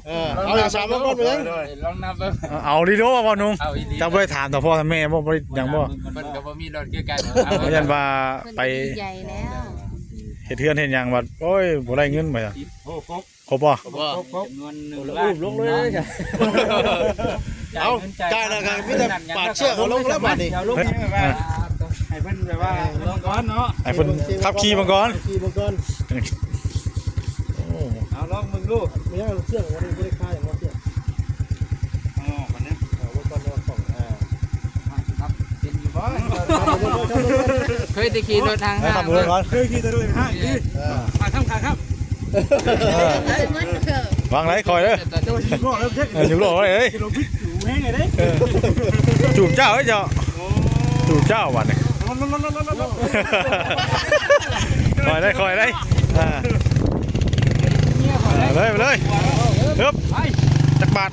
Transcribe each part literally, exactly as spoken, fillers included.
เออ เอาอย่างสามมาก่อนเพิ่น ลองนับเบิ่ง เอาลีโดว่าบ่นุ่ง เอาอีหลี เจ้าบ่ได้ถามต่อพ่อต่อแม่บ่ บ่ได้หยังบ่ เพิ่นก็บ่มีรถคือกัน เอา เพิ่น ยันว่าไป เพิ่นก็ดีใจแล้ว เฮ็ดเฮือนเฮ็ดหยังว่า โอ้ย บ่ได้เงินไปอะ โอ้ ครบ ครบบ่ ครบ ครบ ครบ จำนวนหนึ่ง โอ้ ล้าน อุ้มลงเลย เอา จ่ายเงินจ่าย จ่ายแล้วครับ มีแต่ปาดเชือกเอาลงแล้วบาดนี้ เดี๋ยวลง ให้แบบว่า ให้เพิ่นแบบว่าลงก่อนเนาะ ให้เพิ่นขับขี่มาก่อน ขี่มาก่อน โอ้ เอาลองมึงดู ไม่ใช่เชือก ไม่ได้ ไม่ได้คาดอย่างว่าเชือก อ๋อ คนนี้ เอาไว้ก่อน เอาไว้ก่อน อ่า ครับ เป็นอยู่บ่ เคยได้ขี่รถทางห้าง ขับรถก่อน เคยขี่แต่รถห้างนี่ เออ ขาครับ ขาครับ เออ วางไหนคอยเด้อ โดนยิงก่อนแล้วเช็ค เออ อยู่โลกเลยเอ้ย จะลงพิษอยู่แห้งไงเด้ เออ จูบเจ้าเอ้ยเจ้า โอ้ จูบเจ้าวันนี้ ลด ลด ลด ลด ลด ลด คอยได้ คอยได้ อ่า เออ เลย ไปเลย เอิบ ไป จักบาท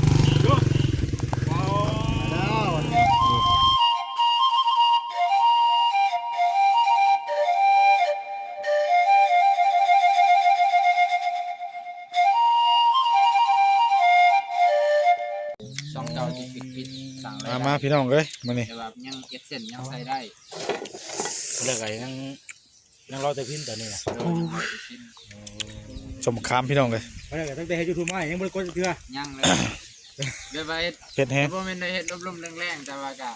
ช่องเก่าที่ปิดปิดสั่งเลย มา มา พี่น้องเอ้ย มื้อนี้ แต่ว่ายังเอสเซนยังใส่ได้ เลิกไอ้ยัง ยังรอแต่พินตอนนี้นะ โดยยังรอแต่พิน สมคามพี่น้องเอ้ย เพราะตั้งแต่เฮ็ดยูทูบมายังบ่ได้กดจักเทื่อ ยังเลย แบบว่าเฮ็ด เฮ็ดแฮง บ่แม่นได้เฮ็ดลมๆแรงๆ แต่ว่าก็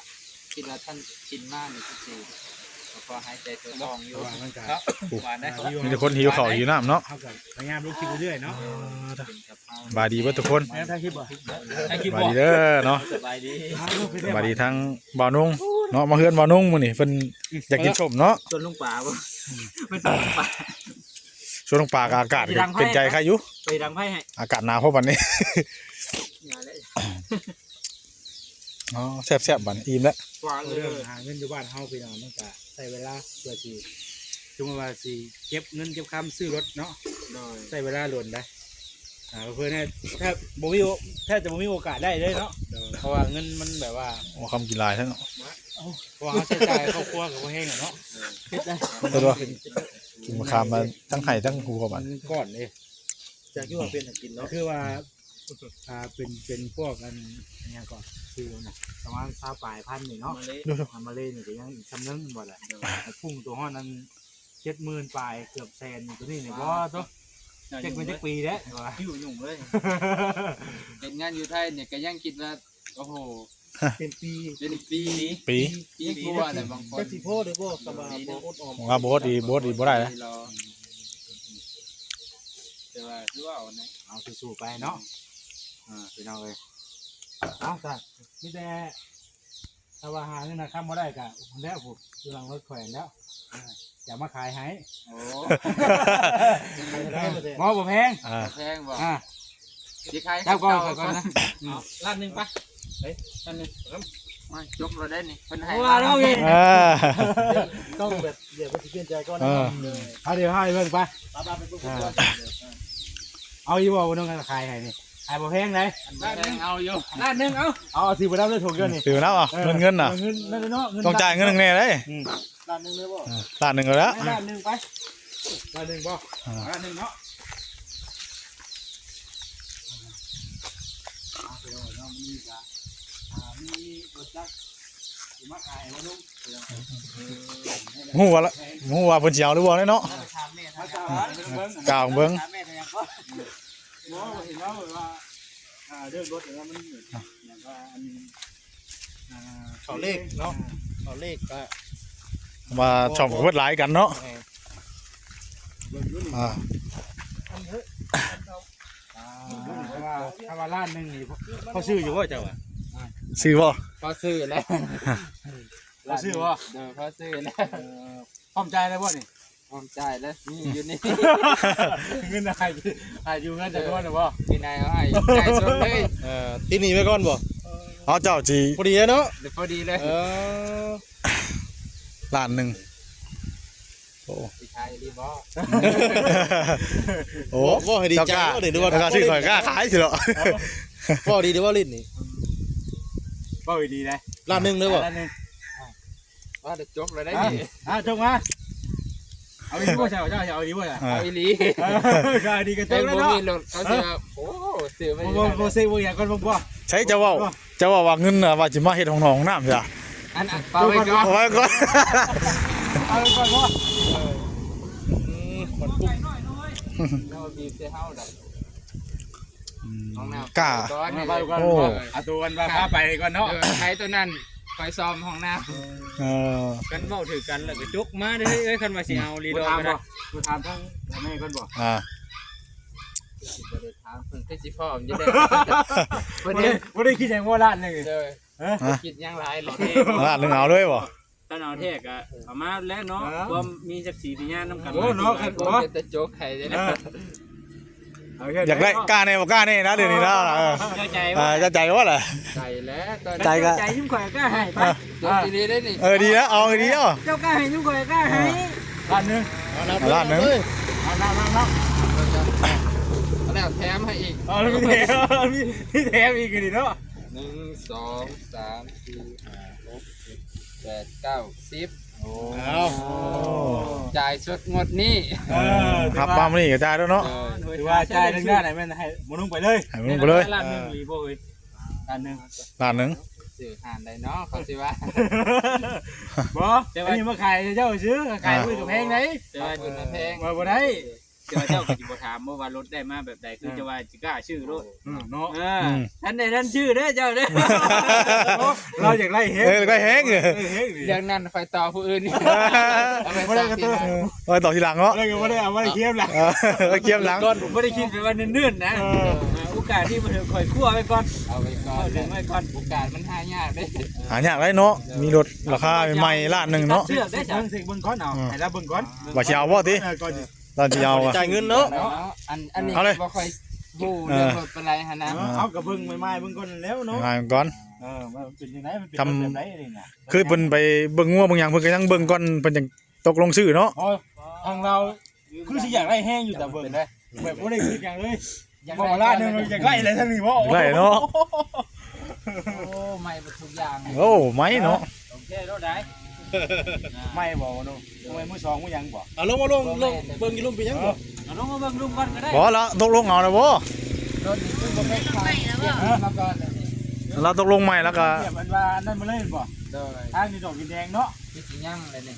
คิดว่าท่านกินมานี่คือสิก็พอหายใจตัวทองอยู่ เพราะว่ามันก็ ครับ หวานได้ มีแต่คนหิวข้าวหิวน้ำเนาะ เฮาก็พยายามลงคลิปเรื่อยๆเนาะ เออ เป็นกับข้าว บายดีเบิดทุกคน แล้วถ่ายคลิปบ่ ถ่ายคลิป บาย บ่ ดีเด้อเนาะ สบายดี เอาลูกไปเที่ยว บายดีทั้งบ่าวนุ่งเนาะ มาเฮือนบ่าวนุ่งมื้อนี้เพิ่นอยากกินส้มเนาะ ชวนลุงป๋าบ่ เพิ่นชวนลุงป๋า ชวนลุงป๋าก็อากาศ ไปดังไพ่ เป็นใจใครอยู่ ไปดังไพ่ให้ อากาศหนาวเพราะวันนี้ มาแล้ว อ๋อ แซ่บๆ บัดนี้อิ่มแล้ว หวานเลย เรื่องหาเงินอยู่บ้านเฮาพี่น้องมันก็ใช้เวลาเพื่อสิ สมมุติว่าสิเก็บเงินเก็บคำซื้อรถเนาะ โดย ใช้เวลาโดนได้ อ่า เพื่อเนี่ยแทบบ่มีโอ- แทบจะบ่มีโอกาสได้เลยเนาะ โดย เพราะว่าเงินมันแบบว่า โอ้ คำกี่ลายท่านเนาะ เพราะว่าเฮาใช้จ่ายครอบครัวก็บ่แฮงอะเนาะ เฮ็ดได้ เห็นบ่ กินมะขามมาทั้งไห้ทั้งหัวบัด เงินก้อนเด้ จากที่ว่าเป็นกินเนาะ คือว่า อ่า เป็น เป็นพวกอัน อันหยังก่อน คือนะ ประมาณซาวปลายพันนี่เนาะ มาเลย์ อ่า มาเลย์นี่ก็ยังอีกซำนึงบ่ล่ะ ไอ้พุ่งตัวฮ้อนนั้น เจ็ดหมื่นปลาย เกือบแสนนี่ ตัวนี้นี่ ว้า บ่ตัว จักเป็นจักปีแล้ว คิวยุ่งเลย เฮ็ดงานอยู่ไทยเนี่ยก็ยังคิดว่า โอ้โห เป็นปี เป็นปี ปี ปีกว่าแล้วบางคน จักสิพอหรือบ่ ก็ว่าบ่อดออม ผมว่าบ่อดอีก บ่อดอีกบ่ได้นะ รอ แต่ว่าคือว่าเอานะ เอาสู้ๆไปเนาะ อ่า พี่น้องเอ้ย เอาซะ มีแต่ ถ้าว่าหาเงินหาคำบ่ได้ก็แล้ว ผมอยู่หลังรถแขวนแล้ว อ่า อย่ามาขายให้ โอ้ บ่ บ่แพง อ่า แพงบ่ อ่า สิขาย เจ้าก่อน เจ้าก่อน ก่อนนะ เอาล้านหนึ่งไป เฮ้ย ล้านหนึ่ง มาจบเราได้นี่ เพิ่นให้ โอ้ ล้านหนึ่ง เอาอีก อ่า ต้องแบบ เดี๋ยวเพิ่นสิเปลี่ยนใจก่อนนะ เออ เอาเดี๋ยวให้เบิ่งไป ไปๆ ไปปุ๊บ อ่า เอาอีบ่ บ่ต้องขายให้นี่ ขายบ่แพงไหน ล้านหนึ่งเอาอยู่ ล้านหนึ่งเอา เอา เอาถือไปแล้วเลย ถงเดียวนี่ ถือไปแล้วอ่ะ เออ เงิน เงินน่ะ เงินนั่นเนาะ เงิน ต้องจ่ายเงินแน่เลย อืม ล้านหนึ่งเลยบ่ เออ ล้านหนึ่งก็แล้ว ล้านหนึ่งไป ล้านหนึ่งบ่ อ่า ล้านหนึ่งเนาะ อ่า เดี๋ยวเนาะ มันมีกะ อ่า มีรถจักรสิมาขายให้บ่ลุง ฮู้ว่าละ ฮู้ว่าเพิ่นสิเอาหรือบ่เนาะ มาถามแม่ มาถามเบิ่ง กล่าวเบิ่ง ถามแม่ก็ยังบ่ บ่ เห็นแล้วว่า อ่า เรื่องรถเนี่ยมันเหมือนอย่างว่าอัน อ่า เขาเลขเนาะ เขาเลขก็ มาช่องก็เบิดหลายกันเนาะ เออ เบิ่งอยู่นี่ อ่า อันเถอะ อ่า ถ้าว่า ถ้าว่าล้านหนึ่งนี่ พอซื้ออยู่บ่เจ้าอะ ซื้อบ่ พอซื้อแล้ว พอซื้อบ่ เดี๋ยวพอซื้อแล้ว เออ พร้อมจ่ายแล้วบ่นี่ พร้อมจ่ายแล้ว นี่อยู่นี่ เงินให้ ให้อยู่เงินจะโดนหรือบ่ พี่นายเอาให้จ่ายสดเลย เออ ติดหนี้ไว้ก่อนบ่ เอาเจ้าจี พอดีเนาะ เดี๋ยวพอดีเลย เออ ล้านหนึ่ง โอ้ พี่ชายรีบบอก โอ้ บ่ให้ดีใจ เจ้ากล้า บ่ได้ดูว่า เจ้ากล้าซื้อข่อยกล้าขายสิเหรอ บ่ดีเด้อว่าลิ้นนี่ บ่ดีนะ ล้านหนึ่งเด้อบ่ ล้านหนึ่ง ว่าเดี๋ยวจบเลยได้ อ่ะ นี่ อ่ะ จบมา เอาอีหลีบ่ใช่เจ้าเอาอีหลีบ่ใช่อ่าเอาอีหลีเออก็เอาอีหลีกันเจ้าแล้วเนาะบ่มีรถเขาสิว่าโอ้ซื้อมาบ่บ่บ่ซื้อบ่อยากก่อนบ่บ่ใช่เจ้าเว้าเจ้าเว้าว่าเงินน่ะว่าสิมาเฮ็ดห้องน้องห้องน้ำจ้ะอันอันเปล่าไว้ก่อนเอาไว้ก่อนเอาไว้ก่อนเนาะเอออืมมันปุ๊บเราบีบใส่เฮาดอก อืมห้องน้ำกล้าก่อนนี่เลยโอ้เอาตัวกันว่าพาไปก่อนเนาะเออใช้ตัวนั้นคอยซ่อมห้องน้ำเออกันเว้าถือกันแล้วก็จกมาเด้อเอ้ยคันว่าสิเอาลีดอก็ได้กูถามทั้งแม่ก่อนบ่อ่าบ่ได้ถามเพิ่นคือสิพร้อมอยู่เด้บ่ได้บ่ได้คิดหยังว่าล้านหนึ่งเด้อฮะคิดหยังหลายเลยล้านหนึ่งเอาเลยบ่ ถ้าเอาแท้ก็เอามาแล้วเนาะเออพวกมีจักสีพยานนำกันโอ้เนาะคันบ่เป็นตะโจกไข่เด้นะเออเอาแค่อยากได้กล้าแน่บ่กล้าแน่นะเดี๋ยวนี้นะเออเข้าใจอ่าว่าจะใจว่าล่ะใจแล้วตอนใจก็ใจยิ้มข่อยกล้าให้ไปเออโจกดีๆได้นี่เออดีแล้วเอาดีแล้วเจ้ากล้าให้ยิ้มข่อยกล้าให้ล้านหนึ่งเอาล้านหนึ่งเอาน้ำน้ำน้ำเอาแล้วแถมให้อีกเอาแล้วมีแถมมีมีแถมอีกอยู่ดีเนาะหนึ่งสองสามสี่ห้าหก แปดเก้าสิบโอ้เอาจ่ายสุดงวดนี้เออครับป้ามันนี่ก็จ่ายแล้วเนาะเออถือว่าจ่ายทั้งด้านไหนแม่นให้หมอนุ่งไปเลยให้หมอนุ่งไปเลยล้านหนึ่งอีกบ่เอ้ยล้านหนึ่งล้านหนึ่งซื้อหานได้เนาะเขาสิว่าบ่แต่ว่าอันนี้มาขายเจ้าซื้อขายด้วยกับแพงไหนแต่ว่าแพงมาบ่ได้ เจ้าเจ้าก็สิบ่ถามบ่ว่ารถได้มาแบบใดคือจะว่าสิกล้าชื่อรถอืมเนาะเอออืมท่านใดท่านชื่อเด้อเจ้าเด้อเราอยากไล่เฮงเออไล่เฮงเออเฮงดิอย่างนั้นไฟต่อผู้อื่นนี่เอาไปบ่ได้กระตุ้นเออไว้ต่อทีหลังเนาะบ่ได้บ่ได้เอาไว้เคียมหลังเออไว้เคียมหลังก่อนผมบ่ได้คิดไปว่าเนิ่นๆนะเออโอกาสที่มันค่อยคั่วไว้ก่อนเอาไว้ก่อนเอาถึงไว้ก่อนโอกาสมันหายากเด้หายากหลายเนาะมีรถราคาใหม่ๆล้านหนึ่งเนาะเลือกได้จ้ะเบิ่งเบิ่งก่อนเอาให้เราเบิ่งก่อนว่าสิเอาบ่ติเออก่อน ตอนที่เอาอะจ่ายเงินเนาะเนาะอันอันนี้เอาเลยบ่ค่อยฮู้เรื่องรถปานใดหั่นนะเออเอากระเบิ่งใหม่ๆเบิ่งก่อนแล้วเนาะง่ายก่อนเออมันเป็นจังได๋มันเป็นทำแบบใด๋นี่นะคือเพิ่นไปเบิ่งงัวเบิ่งหยังเพิ่นก็ยังเบิ่งก่อนเพิ่นจังตกลงซื้อเนาะอ๋อทางเราคือสิอยากได้แฮงอยู่แต่เบิ่งเด้แบบบ่ได้คิดหยังเลย อยากได้บอกว่าล้านหนึ่งอยากได้อะไรทั้งนี้บ่ได้เนาะโอ้ไม่หมดทุกอย่างโอ้ไม่เนาะโอเครถได้ไม่บอกว่าเนาะทำไมมือสองมือยังบอกเอาลงมาลงลงเบิ่งอยู่ลุมเป็นยังบ่เอาลงมาเบิ่งลุมก่อนก็ได้บ่ละตกลงเอาแล้วบ่รถนี่คือบ่เคยขับเก็บมาก่อนเลยนี่เราตกลงใหม่แล้วก็เก็บมันว่านั่นมาเลยบ่โดยทางนี้ดอกกินแดงเนาะที่สิยังเลยนี่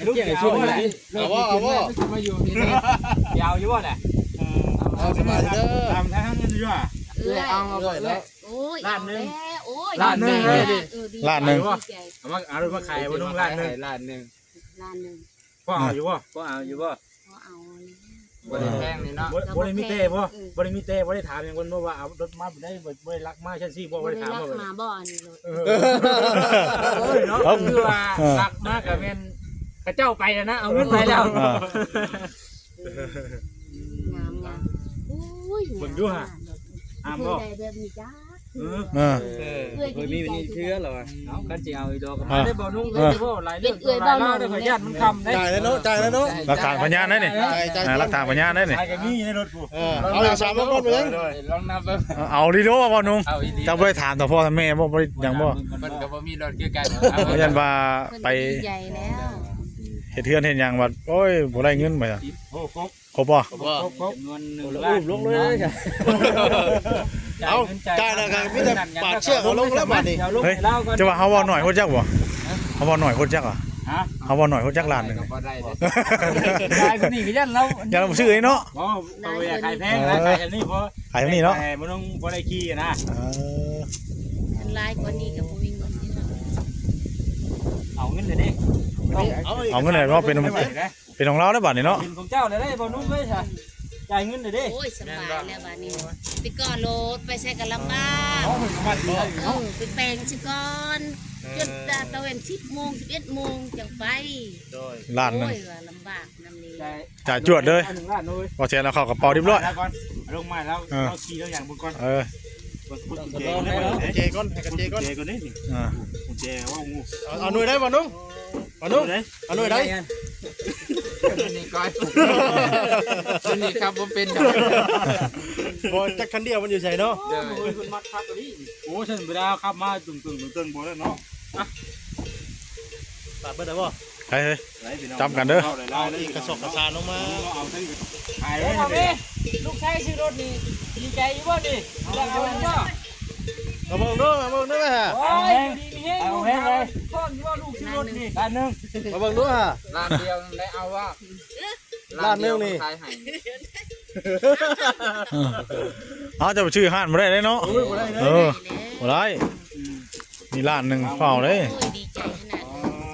ลูกเกี่ยวช่วงนี้เอาบ่เอาบ่มาอยู่นี่เดี๋ยวอยู่บ่แหละเอาสบายเด้อตามทางเงินอยู่อ่ะเออเอาเอาเลยแล้วโอ้ยล้านหนึ่งโอ้ยล้านหนึ่งเลยดิล้านหนึ่งเอามาเอามาขายบ่นุ่งล้านหนึ่งล้านหนึ่งล้านหนึ่งพ่อเอาอยู่บ่พ่อเอาอยู่บ่ บ่เอาเลยบ่ได้แพงนี่เนาะบ่บ่ได้มีแต่บ่เออบ่ได้มีแต่บ่ได้ถามหยังเพิ่นบ่ว่าเอารถมาบ่ได้บ่บ่ได้ลักมาซั่นซี่บ่บ่ได้ถามบ่บ่ได้ลักมาบ่อันนี้รถเออเออเนาะคือว่าเออลักมาก็แม่นเขาเจ้าไปแล้วนะเอาเงินไปแล้วอ่า งามงามอุ้ยเบิ่งดูฮะงามบ่ เพิ่นได้แบบนี้จ้า เออเออเอ้ยเอ้ยมีวิธีเชื่อเหรอวะเอากันสิเอาอีดอกก็มาได้บ่นุ่งเลยบ่หลายเรื่องหลายราวได้ขออนุญาตมันคำได้จ่ายแล้วเนาะจ่ายแล้วเนาะหลักฐานพยานได้นี่จ่ายจ่ายอ่าหลักฐานพยานได้นี่จ่ายก็มีในรถกูเออเอาหลักฐานมาก่อนไปยังลองนับเบิ่งเอาเอาดีโดบ่นุ่งเอาอีดีเจ้าบ่ได้ถามต่อพ่อต่อแม่บ่บ่ได้หยังบ่เพิ่นก็บ่มีรถคือกันเอายันว่าไปเพิ่นดีใจแล้วเฮ็ดเฮือนเฮ็ดหยังว่าโอ้ยบ่ได้เงินไป โอ้ครบครบบ่ครบครบครบจำนวนหนึ่งล้านลงเลยเอาจ่ายแล้วก็มีแต่ปาดเชือกเอาลงแล้วบาดนี้เฮ้ยจะว่าเฮาเว้าหน่อยโคตรจักบ่เฮาเว้าหน่อยโคตรจักอ่ะฮะเฮาเว้าหน่อยโคตรจักล้านหนึ่งก็บ่ได้เด้อจ่ายคนนี้ก็ยันเรายันเราบ่ซื้อเนาะบ่บ่อยากขายแพงนะขายอันนี้พอขายอันนี้เนาะขายบ่ต้องบ่ได้ขี้นะเออคันหลายกว่านี้ก็บ่มีเงินที่จะเอาเงินเลยเด้เอาเอาเงินเลยเนาะเป็น เป็นของเราแล้วบัดนี้เนาะเป็นของเจ้าเลยได้บ่นุ่มเลยจ้ะจ่ายเงินเลยเด้โอ้ยสบายแล้วบัดนี้แต่ก่อนโลดไปใส่กันลำบากเอาเงินมาดีเออไปแปลงสิก่อนจนตะเวนสิบโมงสิบเอ็ดโมงจังไปโดยล้านหนึ่งโอ้ยว่าลำบากนำนี้จ่ายจวดเลยอันหนึ่งล้านเลยพอเสียแล้วเข้ากระเป๋าเรียบร้อยแล้วก่อนลงมาแล้วเออเอาขี่แล้วอย่างบุญก่อนเออ กดกุญแจก่อนนะกดกุญแจก่อนให้กุญแจก่อนนี่นี่อ่ากุญแจว่างูเอาเอาหน่วยได้บ่นุ่งบ่นุ่งเอาหน่วยได้นี่ก่อนนี่ครับบ่เป็นดอกบ่จักคันเดียวมันอยู่ไสเนาะเด้อโอ้ยเพิ่นมัดคักอีหลีโอ้ฉันบ่ได้ขับมาตึงๆตึงๆบ่ได้เนาะอ่ะตัดเบิดได้บ่ เฮ้ยเฮ้ย จำกันเด้อ เอาอีกกระสอบกระสานลงมา เอาทั้งขายไว้เลย ลูกชายซื้อรถนี่ ดีใจอยู่บ่นี่ อยากเอาอยู่บ่ มาเบิ่งดู มาเบิ่งดูไหมฮะ โอ้ย ดีมีแฮง เอาแฮงเลย ลูกชาย พ่ออยู่บ่ลูกซื้อรถนี่ ล้านหนึ่ง มาเบิ่งดูฮะ ล้านเดียวได้เอาว่า ล้านหนึ่งนี่ ขายให้ เออ เอาจะไปชื่อห้านบ่ได้เด้เนาะ โอ้ย บ่ได้เด้ เออ บ่ได้ มีล้านหนึ่งเปล่าเด้ โอ้ย ดีใจขนาดนั้น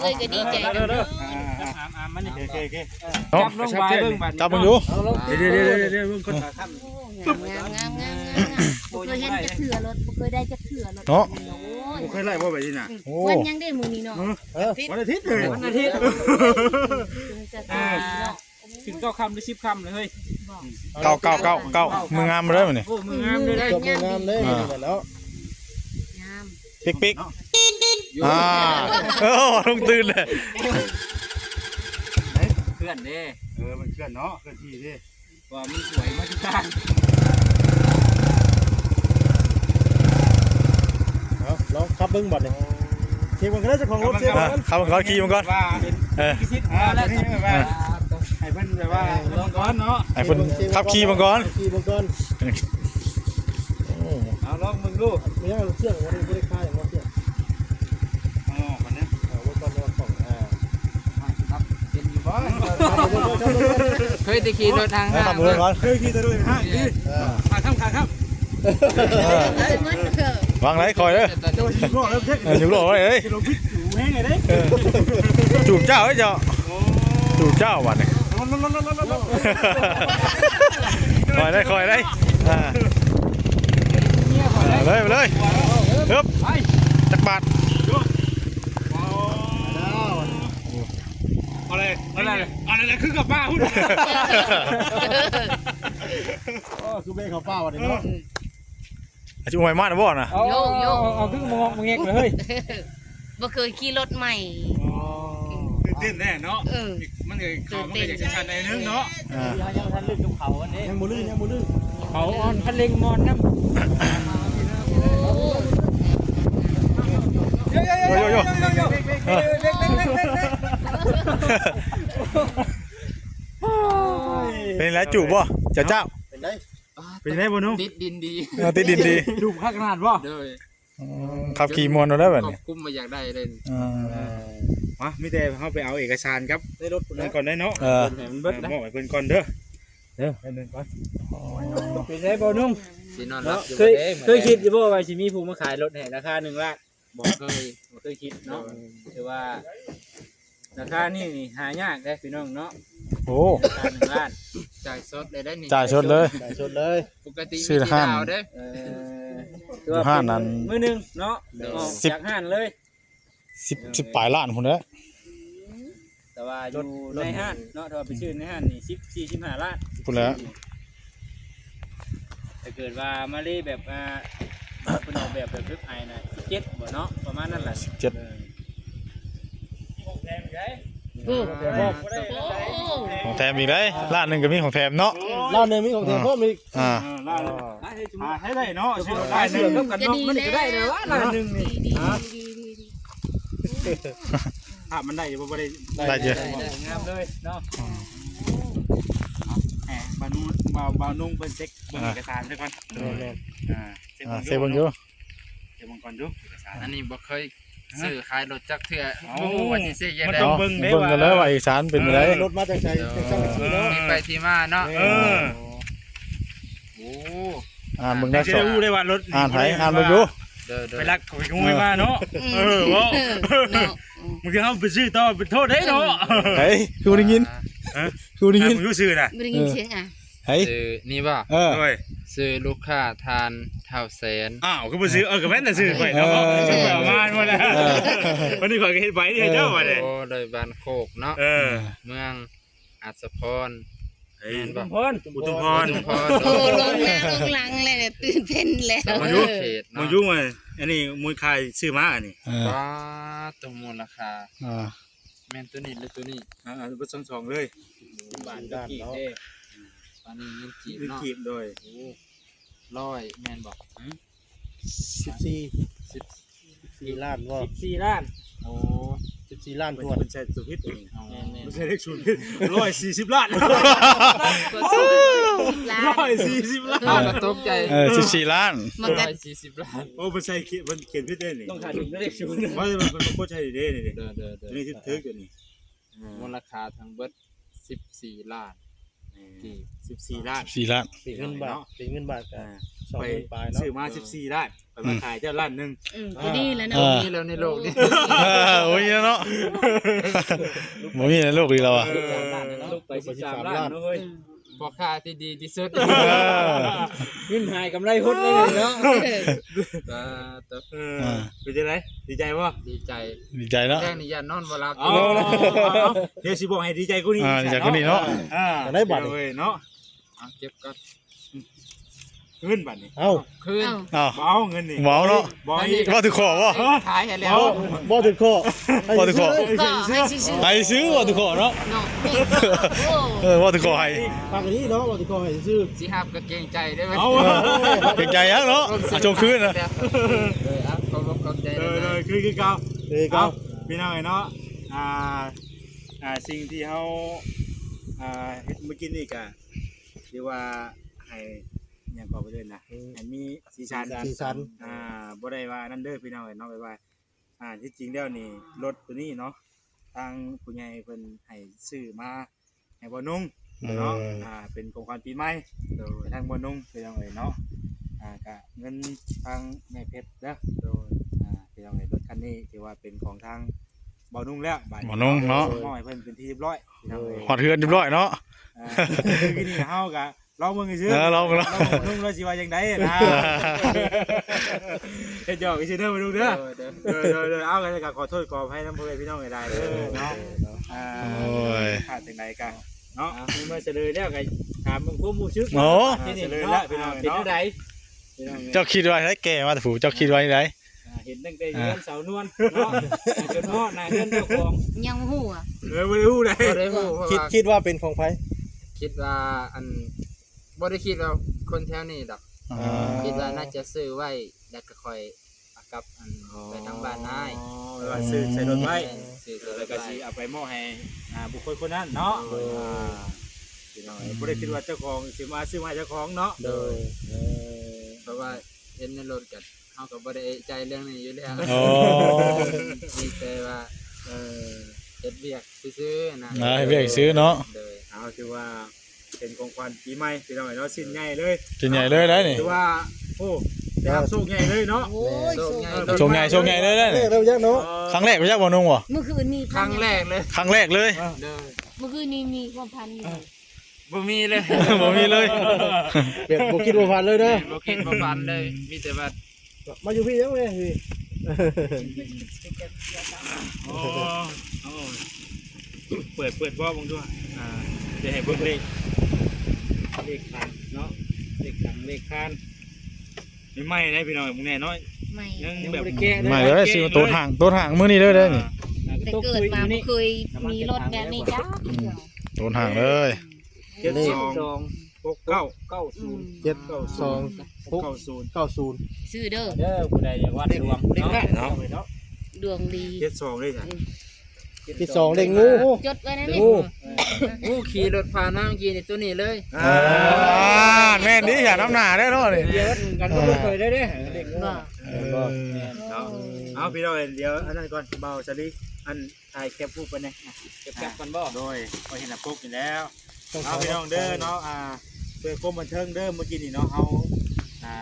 เอ้ย ก็ดีใจนำเด้อ อ่า อ่า อ่า มานี่ โอเค โอเค เนาะ จับลงไปเบิ่งบัดนี้ จับมันอยู่ เอาลง เดี๋ยว เดี๋ยว เดี๋ยว เดี๋ยว เบิ่งก่อน โอ้ งาม งาม งาม งาม งาม บ่เคยเห็นจักเทื่อรถ บ่เคยได้จักเทื่อรถ เนาะ โอ้ย บ่เคยไล่บ่แบบนี้น่ะ โอ้ วันหยังเด้มื้อนี้เนาะ เออ วันอาทิตย์เลย วันอาทิตย์ เออ ถึงเก้าค่ำหรือสิบค่ำเลยเฮ้ย เก้า เก้า เก้า เก้า มื้องามมาเลยมื้อนี้ โอ้ มื้องามเลย จบมื้องามเลย อ่า มื้อนี้เนาะ งาม ปิ๊กปิ๊ก อ่า เออ ลงตื่นเลย เพื่อนเด้ เออ มันเคลื่อนเนาะ เคลื่อนที่เด้ ว่ามันสวยมาทุกทาง เอา ลองขับเบิ่งบัดนี้ เช็คมันก็ได้เจ้าของรถ เช็คมันก่อน อ่ะ ขับมันก่อน ขี่มันก่อน ว่าเป็น เออ พิชิต อ่า แล้ว นี่แบบว่า อ่ะ ให้เพิ่นแบบว่าลองก่อนเนาะ ให้เพิ่นขับขี่มันก่อน ขี่มันก่อน โอ้ เอาลองมึงดู เนี่ยเชื่องบ่ได้ บ่ได้คาอย่างว่าเชื่อง อ๋อ คนเนี้ย เอาไว้ก่อน ไว้ก่อน อ่า ครับ เป็นอยู่บ่ เคยแต่ขี่รถทางห้าง ขับรถก่อน เคยขี่แต่รถทางห้างนี่ เออ อ่า ทำขายครับ เออ วางไหนคอยเด้อ เจ้าสิบล้อแล้วเด้ เออ สิบล้อไว้เอ้ย สิบล้อพิษอยู่แห้งไงเด้ เออ จูบเจ้าเอ้ยเจ้า โอ้ จูบเจ้าบัดนี้ คอยได้ คอยได้ อ่า เออ เลย ไปเลย เอิบ ไป จักบาท อะไร อะไร อะไร อะไร คือกับป้าพูด โอ้ คือเบรกเขาป้าวันนี้เนาะ อาจจะอวยมากนะบ่นะ เอา โยก โยก เอา เอา คือมองมองเงกเลยเฮ้ย บ่เคยขี่รถใหม่ อ๋อ ตื่นเต้นแน่เนาะ เออ มันเลยเขามันก็อยากจะชันในอยนึงเนาะ อ่า เฮายังบ่ทันลื่นกับเขาอันนี้ ยังบ่ลื่น ยังบ่ลื่น เขาอ่อนคันเร่งมอนนำ โย โย โย โย เออ เป็นไรจูบบ่ เจ้าเจ้า เป็นไง เป็นไงบ่หนุ่ม ติดดินดี เออ ติดดินดี ดูคักขนาดบ่ โดย อืม ขับขี่ม่วนเอาได้บัดนี้ ควบคุมบ่อยากได้เลย อ่า เออ มา มีแต่เฮาไปเอาเอกสารครับ ในรถนั่นก่อนได้เนาะ เออ ให้มันเบิดนะ มอบให้เพิ่นก่อนเด้อ เด้อ ให้เพิ่นก่อน เป็นไงบ่หนุ่ม สินอนหลับอยู่ เคย บ่เด้ เคยคิดอยู่บ่ว่าสิมีผู้มาขายรถให้ราคาหนึ่งล้าน บ่เคย บ่เคยคิดเนาะ ถือว่า ราคานี่นี่หายากเด้พี่น้องเนาะ โอ้ ราคาหนึ่งล้าน จ่ายสดเลยได้นี่ จ่ายสดเลย จ่ายสดเลย ปกติ ซื้อห้าน มีที่ดาวเด้ เออ อยู่ห้านนั้น มื้อหนึ่งเนาะ โดย ออก สิบ จากห้านเลย สิบ สิบปลายล้านพุ้นแหละ แต่ว่าอยู่ในห้านเนาะ ถ้าว่าไปซื้อในห้านนี่ สิบ สี่ สิบห้า ล้าน พุ้นแหละ ถ้าเกิดว่ามาเลยแบบ อ่า เพิ่นออกแบบแบบเว็บไอนะ สิบเจ็ด บ่เนาะ ประมาณนั้นแหละ สิบเจ็ด เออ โอ้ ของแถมอีกได้ ล้านหนึ่งก็มีของแถมเนาะ ล้านหนึ่งมีของแถม อ่า เพิ่มอีก อ่า อ่า ล้านหนึ่ง อ่า ให้ได้เนาะ ซื้อรถได้หนึ่ง กับกันเนาะ มันก็ได้เลยวะ ล้านหนึ่งนี่ ดีดี ฮะ ดีดีดี ภาพมันได้อยู่บ่ บ่ได้ ได้อยู่ ได้ งามเลยเนาะ อืม แหม บ่าวนุ่ง บ่าว บ่าวนุ่งเพิ่นเช็คเบิ่ง อ่า เอกสารซะก่อน แม่นๆ อ่า เช็ค อ่า เบิ่ง เช็คเบิ่งอยู่ เนาะ เช็คเบิ่งก่อนดู เอกสาร อันนี้บ่เคย ฮะ ซื้อขายรถจักเทื่อ เอ้า บ่ฮู้ว่าสิเช็คจั่งใด มันต้องเบิ่งเด้ เบิ่งกันเลยว่า ว่าเอกสารเป็นจั่งใด เออ รถมาจากไส จากช่างบัญชีเนาะ มีไปที่มาเนาะ เออ โอ้ อ่านเบิ่งได้ จะได้รู้ได้ว่ารถ อ่านไผ อ่านเบิ่งอยู่ เด้อๆ ไปลักเขาไปขโมยมาเนาะ อืม เออ เว้า เนาะ อืม บางทีเขาไปซื้อต่อเป็นโทษได้เนาะ เฮ้ย คือบ่ได้ยิน ฮะ คือบ่ได้ยิน อ่ะ มึงรู้ชื่อน่ะ บ่ได้ยินเสียงอ่ะ เฮ้ย ชื่อนี่บ่ เออ โดย ชื่อลูกค้าท่านท้าวแสน อ้าว คือบ่ชื่อ เออ ก็แม่นแต่ชื่อข่อยเนาะ เออ ชื่อข่อยออกมาหมดแล้ว เออ วันนี้ข่อยก็เฮ็ดใบนี่ให้เจ้าบัดนี้ โอ้ โดยบ้านโคกเนาะ เออ เมือง อัศพร เฮ้ย แม่นบ่ อุทุมพร อุทุมพร อุทุมพร โอ้ ลงหน้าลงหลังเลยเนี่ย ตื่นเต้นแล้ว สวรรณเขตเนาะ มึงอยู่ไหม อันนี้มูลค่าซื้อมาอันนี้ เออ ป๊าด ตัวมูลค่า อ่า แม่นตัวนี้หรือตัวนี้ อ่า เอาเบิดสองๆเลย บาทก็กี่เด้ อันนี้เงินกีบเนาะ เงินกีบโดย โอ้ ร้อย แม่นบ่ หืม สิบสี่ สิบ สี่ล้านบ่ สิบสี่ล้าน โอ้ สิบสี่ล้าน เพิ่น ถ้วน เพิ่นใส่ตัวผิดเอง อ๋อ แม่นๆ เพิ่นใส่เลขศูนย์ผิด ร้อยสี่สิบล้าน สิบล้าน ร้อยสี่สิบล้าน อ้าว ก็ตกใจ เออ สิบสี่ล้าน มันก็ ร้อยสี่สิบล้าน โอ้ เพิ่นใส่เขียน เพิ่นเขียนผิดเด้นี่ ต้องหาถึงเลขศูนย์ ว่าแต่มัน มันบ่ใช่เด้นี่ เด้อๆๆ อันนี้ถืกๆ ตัวนี้ อ่า มูลค่าทั้งเบิด สิบสี่ล้าน เออ กีบ สิบสี่ล้าน สิบสี่ล้าน เป็นเงินบาท เนาะ เป็นเงินบาทก็ อ่า สองหมื่นปลายเนาะ ซื้อมา สิบสี่ล้าน ไปมา อืม ขายเจ้าล้านหนึ่ง อืม ก็ดีแล้วเนาะ อ่า มีแล้วในโลกนี้ เออ โอ้ยเนาะ บ่มีในโลกนี้แล้วอะ เออ ลูกไป สิบสามล้าน เนาะเฮ้ย อืม พ่อค้าที่ดีที่สุด เออ เงินหายกำไรหดเลยเนาะ สาธุ เออ อ่า เป็นจังได๋ ดีใจบ่ ดีใจ ดีใจเนาะ แรกนี่ย่านนอนบ่หลับ เอา เอา เอา เดี๋ยวสิบอกให้ดีใจกว่านี้ อ่า อีก ดีใจกว่านี้เนาะ อ่า ได้บัตร เดี๋ยวเว้ยเนาะ เอาเก็บก่อน คืนบัดนี้ เอ้า คืน เอ้า บ่เอาเงินนี่ บ่เอาเนาะ บ่เอาอีก ว่าถือขอบ่ ขายให้แล้ว บ่ บ่ถือขอ บ่ถือขอ ให้ซื้อ ขอให้ซื้อ ให้ซื้อ ว่าถือขอเนาะ เนาะ โอ้ เออ ว่าถือขอให้ ปากนี้เนาะ ว่าถือขอให้ซื้อ สิฮับก็เกรงใจเด้อ เอา เกรงใจหยังเนาะ อ่ะ โชคคืนนะ เด้อ เออ เอา ขอบคุณ ขอบใจ เออ เด้อ เออ คือ คือเก่า คือเก่า เอา พี่น้องเนาะ อ่า อ่า สิ่งที่เฮา อ่า เฮ็ดเมื่อกี้นี่ก็ ที่ว่าให้หยังก็ไปเลยนะ อืม ให้มีสีสัน สีสัน อ่า บ่ได้ว่านั่นเด้อพี่น้องเอ้ยเนาะ แบบว่า อ่า ที่จริงแล้วนี่ รถตัวนี้เนาะ ทางผู้ใหญ่เพิ่นให้ซื้อมาให้บ่าวนุ่งเนาะ เออ อ่า เป็นของขวัญปีใหม่ โดย ให้ทางบ่าวนุ่งพี่น้องเอ้ยเนาะ อ่า ก็เงินทางแม่เพชรเด้อ โดย อ่า พี่น้องเอ้ย รถคันนี้ถือว่าเป็นของทางบ่าวนุ่งแล้ว บัดนี้ บ่าวนุ่งเนาะ มอบให้เพิ่นเป็นที่เรียบร้อยพี่น้องเอ้ย ฮอดเฮือนเรียบร้อยเนาะ อ่า ทีนี้เฮาก็ลองเบิ่งซื่อ เออ ลองเบิ่ง ลองเบิ่งว่าสิว่าจั่งใดนะ เฮ็ดหยอกซื่อเด้อบ่าวนุ่งเด้อ เด้อ เด้อ เด้อ เด้อ เอา ก็ขอโทษขออภัยนำพ่อแม่พี่น้องหลายๆเด้อเนาะ อ่า โอ้ย พลาดจั่งใดก็เนาะ อ่า เมื่อเฉลยแล้วก็ถามเบิ่งความรู้สึก โอ้ ทีนี้ เฉลยแล้วพี่น้องเนาะ เป็นจั่งใด พี่น้อง เจ้าคิดว่าได๋ แก่มาแต่ผู้ เจ้าคิดว่าได๋ อ่า เห็นตั้งแต่เฮือนสาวนวลเนาะ จนฮอดหน้าเฮือนเจ้าของ ยังบ่ฮู้อะ เออ บ่ได้ฮู้เลย บ่ได้ฮู้ เพราะ คิด ว่า คิดว่าเป็นของไผ คิดว่าอัน บ่ได้คิดว่าคนแถวนี้ดอก อ่า คิดว่าน่าจะซื้อไว้ แล้วก็ค่อยเอากลับอัน อ๋อ ไปทางบ้านนาย หรือว่าซื้อใส่รถไว้ แม่น ซื้อใส่รถไว้ แล้วก็สิเอาไปมอบให้ อ่า บุคคลคนนั้นเนาะ โดย อ่า พี่น้องเอ้ย บ่ได้คิดว่าเจ้าของสิมาซื้อมาให้เจ้าของเนาะ โดย เออ เพราะว่าเห็นในรถกัน เฮาก็บ่ได้เอะใจเรื่องนี้อยู่แล้ว อ๋อ มีแต่ว่า เออ เฮ็ดเวียกซื่อๆนะ อ่า เฮ็ดเวียกซื่อเนาะ โดย เอา ถือว่าเป็นของขวัญปีใหม่พี่น้องเนาะ ชิ้นใหญ่เลย ชิ้นใหญ่เลยได้นี่ ถือว่า โอ้ ได้รับโชคใหญ่เลยเนาะ โอ้ย โชคใหญ่ โชคใหญ่ โชคใหญ่เลยได้นี่ ครั้งแรกเลยจักเนาะ ครั้งแรกเลยจักบ่าวนุ่งบ่ เมื่อคืนนี้ ครั้งแรกเลย ครั้งแรกเลย เด้อ เมื่อคืนนี้มีความฝันอยู่ บ่มีเลย บ่มีเลย แบบบ่คิดบ่ฝันเลยเด้อ บ่คิดบ่ฝันเลย มีแต่ว่า มาอยู่พี่ยังไงพี่ โอ้ โอ้ เปิด เปิดบ่เบิ่งดู อ่า จะให้เบิ่งเลข เลขคานเนาะ เลขคาน เลขคาน ใหม่ๆ ได้พี่น้อง มึงแน่น้อย ใหม่ ยังแบบ ยังบ่ได้แกะเลย ใหม่เลย ซื้อตัวห่าง ตัวห่างมื้อนี้เลยเด้อนี่ อ่า แต่เกิดมาบ่เคยมีรถแบบนี้จ้า อืม ตัวห่างเลย เจ็ดสอง หกเก้า เก้าศูนย์ เจ็ดสอง เก้าศูนย์ เก้าศูนย์ ซื้อเด้อ เด้อ ผู้ใดอยากวัดดวง เลขห้าเนาะ เนาะ ดวงดี เจ็ดสอง เลยจ้ะ อืม เจ็ดสอง เลขงู จดไว้นะนี่ งู งูขี่รถผ่านมาเมื่อกี้นี่ ตัวนี้เลย อ่า แม่นดี อย่าน้ำหนาได้เนาะนี่ เดี๋ยวกันบ่เคยได้เด้ เลขงู บ่ เออ เนาะ เอาพี่น้อง เดี๋ยวอันนั้นก่อน เบาสลี อัน ถ่ายแคปรูปไปเนี่ย เก็บแคปกันบ่ โดย พอเห็นหน้าปกอยู่แล้ว เอาพี่น้องเด้อเนาะ อ่า เพื่อความบันเทิงเด้อ เมื่อกี้นี่เนาะ เฮา อ่า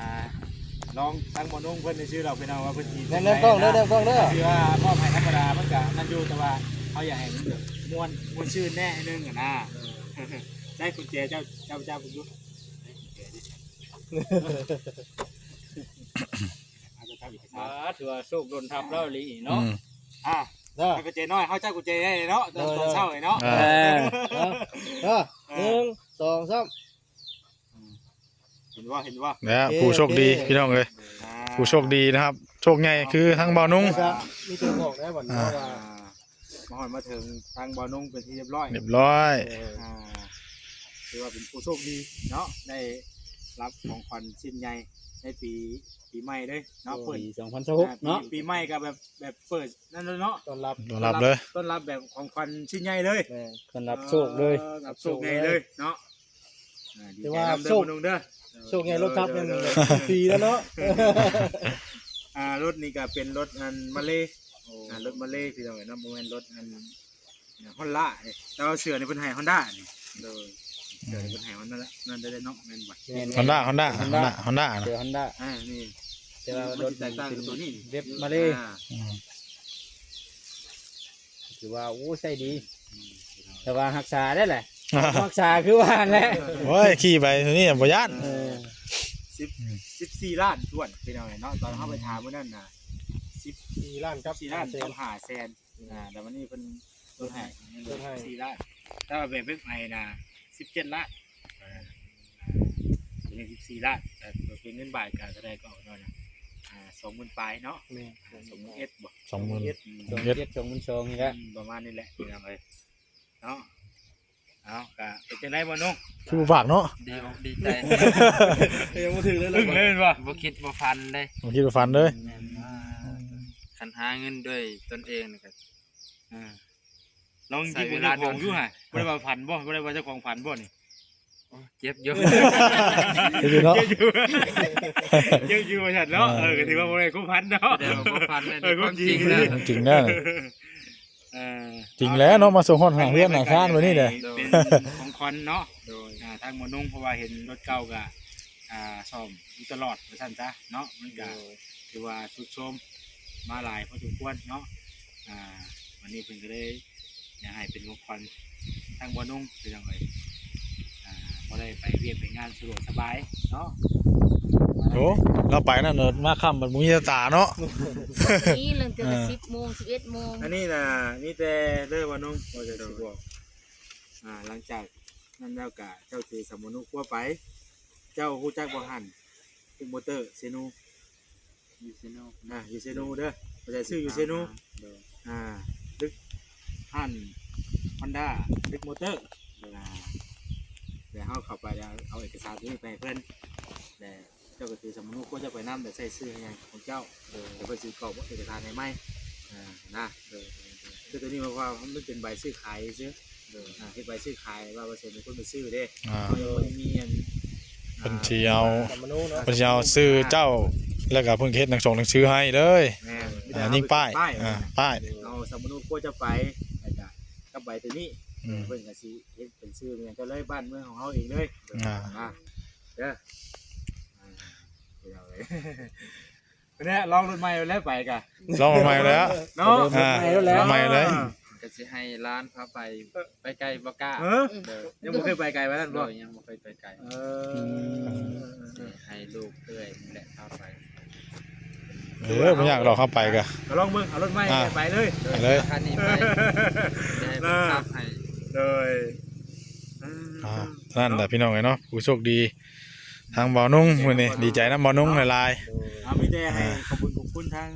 ลองตั้งบ่าวนุ่งเพิ่นในชื่อเราพี่น้องว่าเพิ่นสิ แนมกล้องเด้อ แนมกล้องเด้อ คือว่ามอบให้ธรรมดามันก็นั่นอยู่ แต่ว่าเฮาอยากให้มันแบบม่วน ม่วนชื่นแน่นิดนึงอะนะ ได้กุญแจเจ้า เจ้า เจ้าคุณยุทธ ได้กุญแจดิ อ่า ถือว่าโชคดลทับเราอีหลีเนาะ อืม อ่า เด้อ ให้กุญแจน้อย เฮาจับกุญแจได้เนาะ ตอน เด้อ ตอนเช้าเลยเนาะ เออ เออ เออ หนึ่ง สอง สาม เห็นบ่ เห็นบ่ นะฮะ โอเค ผู้โชคดี โอเค พี่น้องเอ้ย อ่า ผู้โชคดีนะครับ โชคใหญ่คือทั้งบ่าวนุ่ง แล้วก็มีตัวบอกได้บ่อน อ่า ว่า มาฮอดมาถึงทางบ่าวนุ่งเป็นที่เรียบร้อย เรียบร้อย เออ อ่า ถือว่าเป็นผู้โชคดีเนาะ ได้ รับของขวัญชิ้นใหญ่ในปี ปีใหม่เลยเนาะ โอ้ เปิด ปีสองพันสิบหก อ่า ปี เนาะ ปีใหม่ก็แบบ แบบเปิดนั่นเลยเนาะ ต้อนรับ ต้อนรับเลย ต้อนรับแบบของขวัญชิ้นใหญ่เลย แม่น ต้อนรับโชคเลย เออ รับโชคใหญ่เลยเนาะ อ่า ดี แต่ ใจ ว่า นำเด้อ โชค พ่อนุ่งเด้อ โชคใหญ่รถทับ เด้อ ยัง เด้อ ฟรีแล้วเนาะ อ่ารถนี่ก็เป็นรถอันมาเลย์ โอ้ อ่ารถมาเลย์พี่น้องเนาะ บ่แม่นรถอัน ฮอนด้าเนี่ย แต่ว่าเสื้อนี่เพิ่นให้ฮอนด้านี่ โดย เสื้อนี่เพิ่นให้ฮอนด้านั่นได้เนาะ แม่นบ่ แม่น ฮอนด้า ฮอนด้า ฮอนด้า ฮอนด้า ฮอนด้านะ เสื้อฮอนด้า อ่า นี่ แต่ว่ารถ มันสิแตกต่างกับตัวนี้ เว็บมาเลย อ่า อืม ถือว่า โอ้ ใช้ดี อืม แต่ว่ารักษาได้แหละ รักษาคือว่าแหละ โอ้ย ขี่ไปนี่บ่ย่าน เออ สิบ อืม สิบสี่ล้านถ้วนพี่น้องเนาะ ตอนเฮาไปถามมื้อนั้นน่ะ สิบสี่ล้านกับ สิบสี่ล้าน ห้าแสน กับห้าแสน อ่า แต่วันนี้เพิ่นลดให้ ลดให้ สี่ล้าน แต่ว่าแบบเว็บไอนะ สิบเจ็ดล้าน อ่า ตัวนี้ สิบสี่ล้าน แต่เป็นเงินบาทก็เท่าใดก็เอาหน่อยนะ อ่า สองหมื่นปลายเนาะ แม่น อ่า สองหมื่นเอ็ดบ่ สองหมื่น อืม สองหมื่นเอ็ด สองหมื่นสองนี่แหละ อืม ประมาณนี้แหละพี่น้องเอ้ยเนาะ เอา ก็เป็นจังได๋บ่นุ่ง คือบ่ฝากเนาะ ดีอกดีใจ ยังบ่ถึงเลย ถึงเลยบ่ บ่คิดบ่ฝันเลย บ่คิดบ่ฝันเลย แม่นว่าคันหาเงินด้วยตนเองนี่ก็ อ่า ลองคิดเป็นเจ้าของอยู่หั่น บ่ได้ว่าฝันบ่ บ่ได้ว่าเจ้าของฝันบ่นี่ โอ้ เจ็บอยู่ เจ็บอยู่เนาะ เจ็บอยู่ เจ็บอยู่ว่าซั่นเนาะ เออ เออ ก็ถือว่าบ่ได้ความฝันเนาะ บ่ได้ว่าความฝันนะ เออ ความจริง ความจริงนะ ความจริงนะ เออ จริงแล้วเนาะ มาส่งฮอดหาเฮือนหาซานมื้อนี้เด้ เป็นของขวัญเนาะ โดย อ่า ทางหมอนุ่ง เพราะว่าเห็นรถเก่าก็ อ่า ซ่อมอยู่ตลอดว่าซั่นซะเนาะ มันก็ โดย ถือว่าทรุดโทรมมาหลายพอสมควรเนาะ อ่า วันนี้เพิ่นก็เลยอยากให้เป็นของขวัญทางหมอนุ่งพี่น้องเอ้ย อ่า บ่ได้ไปเวียกไปงานสะดวกสบายเนาะ โอ้ เราไปนั่นเนาะ มาค่ำมันบ่มีตาเนาะ นี่เริ่มตั้งแต่ อ่า สิบโมง สิบเอ็ดโมง อันนี้น่ะ มีแต่เด้อหมอนุ่ง ว่าจะสิบอก อ่า หลังจากนั้นแล้วก็เจ้าถือสมุนครัวไป เจ้าฮู้จักบ่หั่น ตึกมอเตอร์เซโน อยู่เซโน อ่า อยู่เซโนเด้อ บ่ได้ซื้ออยู่เซโน โดย อ่า ตึกหั่นฮอนด้า ตึกมอเตอร์ โดย อ่า แล้วเฮาเข้าไปแล้วเอาเอกสารตัวนี้ไปให้เพิ่น แล้วเจ้าก็ถือสมุนครัวเจ้าไปนำ แล้วใส่ชื่อให้ของเจ้า โดย แล้วเพิ่นสิกรอกเอกสารให้ใหม่ อ่า นะ โดย คือตัวนี้หมายความว่ามันเป็นใบซื้อขายซื่อ โดย อ่า เฮ็ดใบซื้อขายว่าเปอร์เซ็นต์เป็นคนไปซื้อเด้ อ่า เฮายังบ่ได้มีอัน เพิ่นสิเอา สมุนเนาะ เพิ่นสิเอาชื่อเจ้า แล้วก็เพิ่นก็เฮ็ดหนังสงหนังสือให้เลย แม่น อ่า มีแต่ ยิงป้าย เอาไปป้าย อ่า ป้าย เอาสมุนครัวเจ้าไป แล้วก็กับใบตัวนี้ อืม เพิ่นก็สิเฮ็ดเป็นชื่อเป็นหยังเจ้าเลย บ้านเมืองของเฮาเองเลย อ่า อ่า เด้อ อ่า พี่น้องเอ้ย เนี่ยลองรถใหม่แล้วไปกะ ลองรถใหม่แล้ว เนาะ อ่า ใหม่แล้ว ใหม่เลย ก็สิให้หลานพาไป ไปไกลบ่กล้า เออ โดย ยังบ่เคยไปไกลปานนั้นบ่ โดย ยังบ่เคยไปไกล เออ สิให้ลูกเอื้อยนี่แหละพาไป เออ บ่ยากดอก เฮาไปกะ ก็ลองเบิ่ง เอารถใหม่ อ่า ไปเลย ไปเลย คันนี้ไป สิให้เพิ่นขับให้ โดย อ่า นั่นแหละพี่น้องเอ้ยเนาะ ผู้โชคดี ทางบ่าวนุ่งมื้อนี้ ดีใจนำบ่าวนุ่งหลายๆ เอามีแต่ให้ อ่า ขอบคุณขอบคุณทาง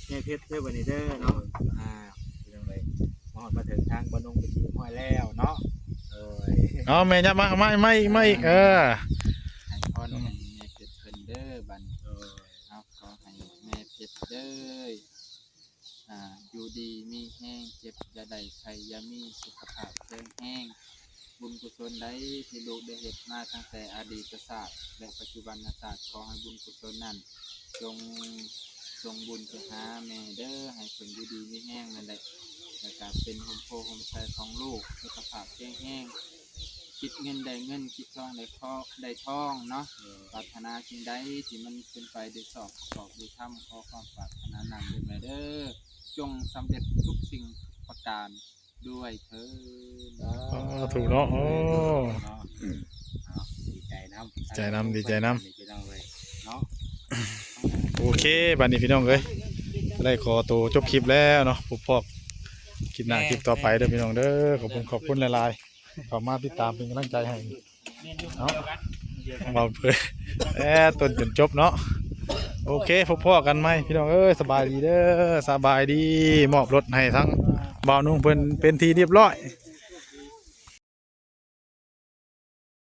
แม่เพชรเด้อบัดนี้เด้อเนาะ อ่า พี่น้องเอ้ย มาฮอดมาถึงทางบ่าวนุ่งเป็นที่เรียบร้อยแล้วเนาะ โอ้ย เอาแม่ยับมา มา มาอีก มาอีก เออ ให้พรให้แม่เพชรเพิ่นเด้อบัดนี้ โอ้ย เอาขอให้แม่เพชรเด้อ อ่า อยู่ดีมีแฮง เจ็บอย่าได้ ไข้อย่ามี สุขภาพแข็งแรง บุญกุศลใดที่ลูกได้เฮ็ดมาตั้งแต่อดีตชาติ และปัจจุบันชาติ ขอให้บุญกุศลนั้น จงส่งบุญไปหาแม่เด้อ ให้เพิ่นอยู่ดีมีแฮงนั่นแหละ แล้วก็เป็นร่มโพธิ์ร่มไทรของลูก สุขภาพแข็งแรง คิดเงินได้เงิน คิดทองได้ทอง ได้ทองเนาะ เออ ปรารถนาสิ่งใดที่มันเป็นไปโดยชอบประกอบด้วยธรรม ขอความปรารถนานั้นเด้อแม่เด้อ จงสำเร็จทุกสิ่งทุกประการด้วยเทอญ สาธุเนาะ โอ้ เนาะ เอา ดีใจนำ ดีใจนำ ดีใจนำ พี่น้องเอ้ย เนาะ โอเค บัดนี้พี่น้องเอ้ย ได้ขอตัวจบคลิปแล้วเนาะ พบพอคลิปหน้าคลิปต่อไปเด้อพี่น้องเด้อ ขอบคุณ ขอบคุณหลายๆ เข้ามาติดตามเป็นกำลังใจให้เนาะ เว้าเพื่อ แอ ต้นจนจบเนาะ โอเค พบพ้อกันใหม่พี่น้องเอ้ย สบายดีเด้อ สบายดี มอบรถให้ทั้งบ่าวนุ่งเพิ่นเป็นที่เรียบร้อย